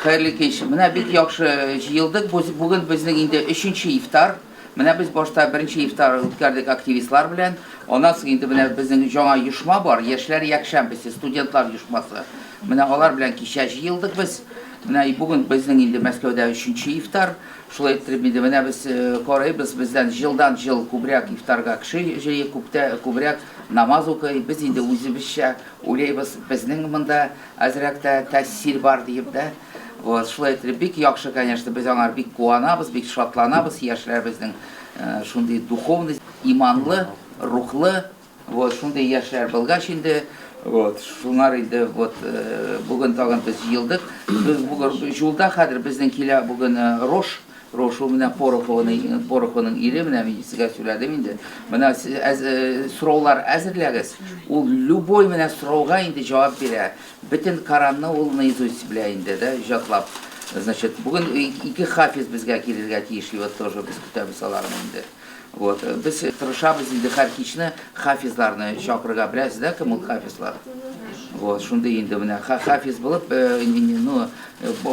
Хәерле кич. Менә бик яхшы җыелдык. Бүген безнең инде өченче ифтар. Менә без башта беренче ифтар үткәрдек активистлар белән. Аннан соң инде менә безнең яңа оешма бар, Яшьләр якшәмбесе, студентлар оешмасы. Менә алар белән кичә җыелдык без. Менә бүген безнең инде Мәскәүдә өченче ифтар. Шулай иттереп инде менә без карыйбыз, бездән җылдан-җыл күбрәк ифтарга кеше җыеп, күптә күбрәк намаз укый. Без инде үзебезчә уйлыйбыз, безнең монда әзрәк тә тәэсир бар диеп дә. Вот, шулай иттереп бик яхшы, конечно, без аңар бик куанабыз, бик шатланабыз, яшьләр безнең шундый духовный, иманлы, рухлы, вот, шундый яшьләр булгач инде, вот, шуңар инде, вот, бүген тагын без җыелдык. Без бүген юлда хәзер безнең килә бүген Рош, Рош ул менә Порохованың, Порохованың ире, менә мин сезгә сөйләдем инде. Менә сораулар әзерләгез. Ул любой менә сорауга инде җавап бирә. Бөтен Коранны ул наизусть белә инде, да, җатлап. Значит, бүген ике хафиз безгә килергә тиеш, вот тоже без көтәбез аларны инде. Вот, без тырышабыз инде һәр кичне хафизларны чакырырга, беләсез дә, кем ул хафизлар? Вот, шундый инде менә хафиз булып, ну,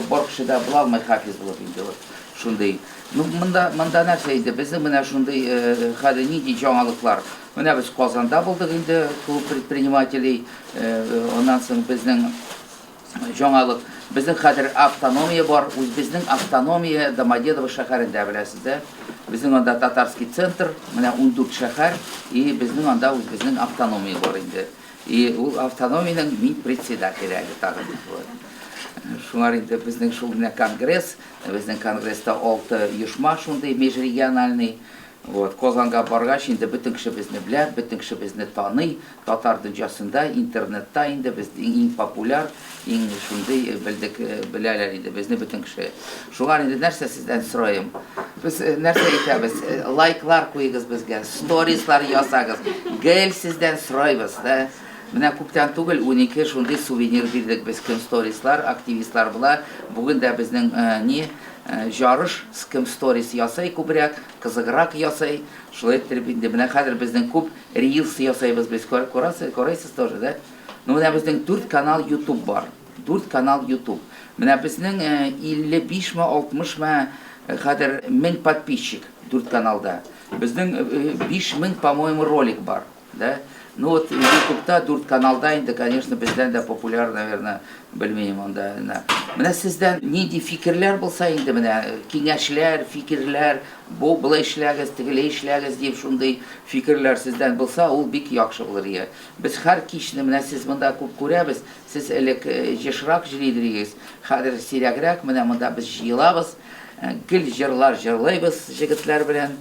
бар кеше дә була алмый хафиз булып инде, вот, шундый. Ну, монда, монда нәрсә инде, безнең менә шундый хәзер нинди яңалыклар. Менә без Казанда булдык инде, клуб предпринимателей, аннан соң безнең Яңалык. Безнең хәзер автономия бар. Үзебезнең автономия Домодедово шәһәрендә, беләсез дә. Безнең анда татарский центр, менә 14 шәһәр, и безнең анда үзебезнең автономия бар инде. И ул автономиянең мин председателе әле тагын. Вот. Шуңар инде безнең шул менә конгресс, безнең конгресста 6 оешма шундый межрегиональный. Вот, Казанга баргач, инде бөтен кеше безне белә, бөтен кеше безне таный. Татар дөньясында, интернетта инде без иң популяр, иң шундый белдек, беләләр инде безне бөтен кеше. Шуңа инде нәрсә сездән сорыйм? Без нәрсә әйтәбез? Лайклар куегыз безгә, сторислар ясагыз. Гел сездән сорыйбыз, да? Менә күптән түгел 12 шундый сувенир бирдек без кем сторислар, активистлар була. Бүген дә безнең ни жарыш, кем сторис ясый күбрәк, кызыграк ясый. Шулай иттереп инде менә хәзер безнең күп Рилс ясыйбыз без, күрәсез, карыйсыз тоже, да? Ну, менә безнең дүрт канал YouTube бар. Дүрт канал YouTube. Менә безнең 55 ме, 60 ме хәзер мең подписчик дүрт каналда. Безнең 5000, по-моему, ролик бар, да? Ну вот YouTube'та дүрт каналда инде, конечно, бездән дә популяр, наверное, белмим анда. Менә сездән нинди фикерләр булса инде менә киңәшләр, фикерләр, Бу болай эшләгез, тегеләй эшләгез диеп шундый фикерләр сездән булса, ул бик яхшы булыр ие. Без һәр кичне, менә сез монда күп күрәбез, сез элек ешрак җыри идегез, хәзер сирәгрәк, менә монда без җыелабыз, гел җырлар җырлыйбыз җегетләр белән.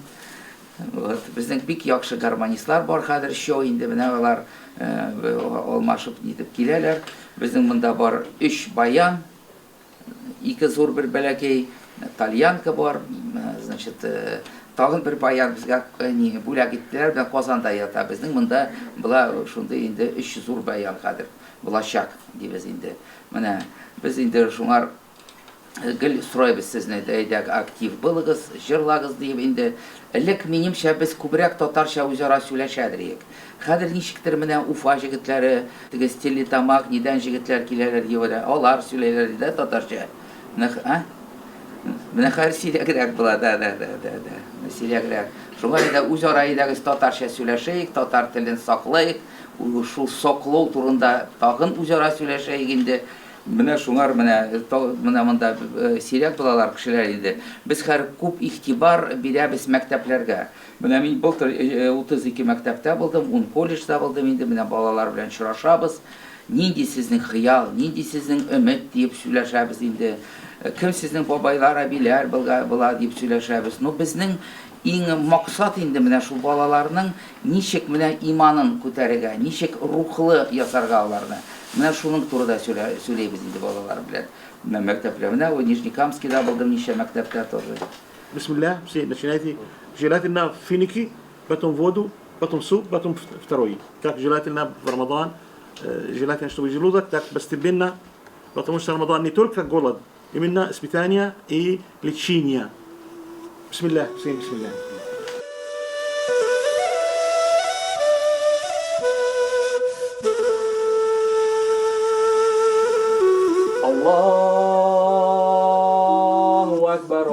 Вот, безнең бик яхшы гармонистлар бар хәзер, шо инде менә алар алмашып нитеп киләләр. Безнең монда бар өч баян, Ике зур, бер бәләкәй тальянка бар. Значит, тагын бер баян безгә ни бүләк иттеләр, менә Казанда ята. Безнең монда була шундый инде өч зур баян хәзер булачак дибез инде. Менә без инде шуңар гел сорыйбыз сезне, әйдә актив булыгыз, җырлагыз диеп инде. Элек, минемчә, без күбрәк татарча үзара сөйләшәдер идек. Хәзер ничектер менә Уфа җегетләре, теге Стерлитамак, нидән җегетләр киләләр дип, алар сөйләйләр ди дә татарча. Менә, а? Менә хәзер сирәгрәк була, да, да, да, да, да. Менә сирәгрәк. Шуңа да үзара әйдәгез татарча сөйләшик, татар телен саклыйк, шул саклау турында тагын үзара сөйләшәйек инде. Менә шуңар менә менә монда сирәк булалар кешеләр инде. Без хәзер күп игътибар бирәбез мәктәпләргә. Менә мин былтыр 32 мәктәптә булдым, ун колледжда булдым инде, менә балалар белән очрашабыз. Нинди сезнең хыял, нинди сезнең өмет диеп сөйләшәбез инде. Кем сезнең бабайлар, әбиләр була дип сөйләшәбез. Ну, безнең иң максат инде менә шул балаларның ничек менә иманын күтәрергә, ничек рухлы ясарга аларны. Менә шуның турында сөйләйбез инде балалар белән. Менә мәктәпләр, менә Нижнекамскида булдым ничә мәктәптә тоже. Бисмилла, все, начинайте. Желательно финики, потом воду, потом суп, потом второй. Так желательно в Рамадан, желательно, чтобы желудок так постепенно, потому что Рамадан не только голод, именно испытание и лечение. Бисмилла, всем бисмилла. Аллаһу. أكبر.